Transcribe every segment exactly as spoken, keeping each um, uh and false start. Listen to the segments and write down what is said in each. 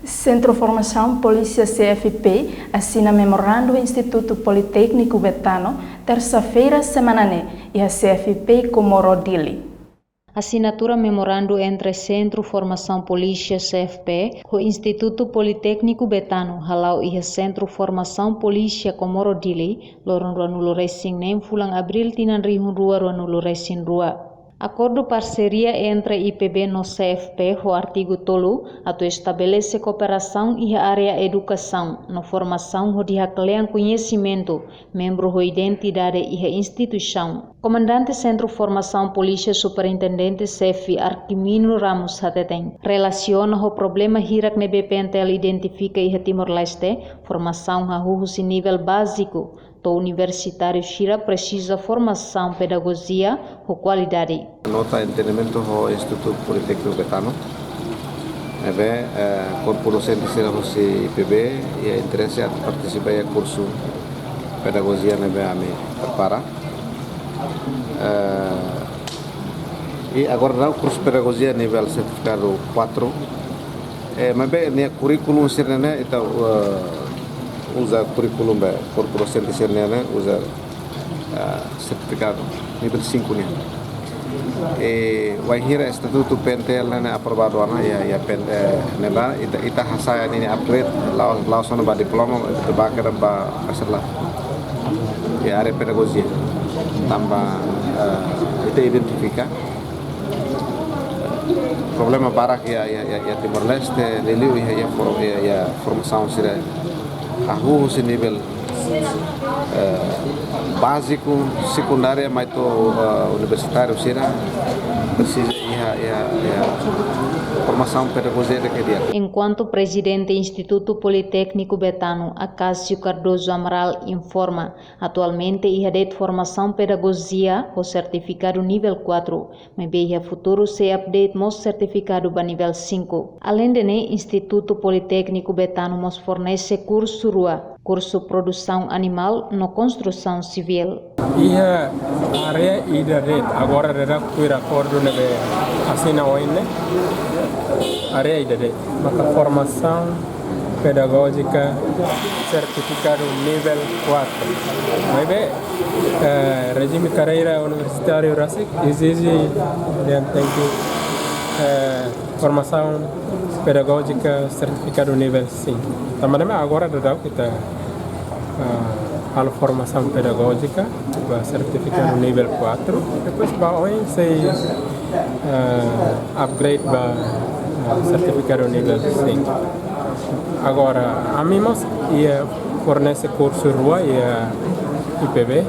Sentru Formasaun Polísia C F P asina memorandu ho Institutu Politékniku Betano, tersa-feira semana ne'e, iha C F P Comoro Dili. Asinatura memorandu entre Sentru Formasaun Polísia C F P ho Institutu Politékniku Betano hala'o iha Sentru Formasaun Polísia Comoro Dili, loron ruanulu resin neen fulan Abríl tinan rihun rua ruanulu resin rua. Akordu parseria entre I P B no C F P ho artigu tolu atu estabelese kooperasaun iha área edukasaun no formasaun hodi haklean koñesimentu membru ho identidade iha instituisaun. Komandante Sentru Formasaun Polísia Superintendente Xefe Arquimino Ramos hateten, relasiona ho problema hirak ne'ebé P N T L identifika iha Timor-Leste, formasaun hahú husi nivel báziku to'o universitáriu sira presiza formasaun pedagojia ho kualidade. Nota entendimentu ho Institutu Politékniku Betano. Ne'ebé, eh, korpu dosente sira husi I P B iha interese atu partisipa iha kursu pedagojia ne'ebé ami prepara. Eh, i agora daudaun kursu pedagojia nivel sertifikadu kuatru. Eh, maibé nia kurríkulu sira-ne'e ita, eh, uza kurríkulu be, korpu dosente sira-ne'e uza, eh, sertifikadu nivel sinku nian. Eh, wainhira estatutu P N T L ne'e aprovadu ona iha, iha P N, eh, ne'ebá, ita, ita hasa'e ninia upgrade, la'o, la'o sona ba diploma, ita ba kera ba, masalah. Iha área pedagojia. Tanba, eh, ita identifika problema barak iha, iha, iha, iha Timor-Leste, liuliu iha, iha for-, iha, iha formasaun sira hahú husi nivel, eh, báziku, sekundária, mai to'o, eh, universitáriu sira presiza iha, iha, iha formasaun pedagojia di'ak. Enkuantu Prezidente Institutu Politékniku Betano, Acácio Cardoso Amaral, informa, atualmente iha de'it formasaun pedagojia ho sertifikadu nivel kuatru, maibé iha futuru sei update mós sertifikadu ba nivel sinku. Aleinde ne'e, Institutu Politékniku Betano mós fornese kursu rua, kursu produsaun animál no konstrusaun sivíl. Iha área ida de'it, agora daudaun tuir akordu ne'ebé asina ohin ne'e, área ida de'it, maka formasaun pedagójika sertifikadu nivel kuatru. Maibé, eh, rejime karreira universitáriu rasik ezije dehan tenke, eh, formasaun pedagójika sertifikadu nivel sinku. Tanba ne'e mak agora daudaun ita, eh, halo formasaun pedagójika ba sertifikadu nivel kuatru, depois ba oin sei, eh, upgrade ba, eh, sertifikadu nivel sinku. Agora, ami mós iha fornese kursu rua iha I P B,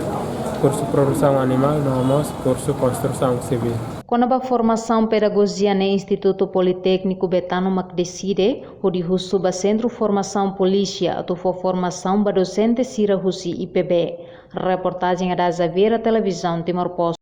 kursu produsaun animál no mós kursu konstrusaun sivíl. Kona-ba formasaun pedagojia ne'e, Institutu Politékniku Betano mak deside hodi husu ba Sentru Formasaun Polísia atu fó formasaun ba dosente sira husi I P B. Reportajen Ada Xaviera, Televizaun Timor Post.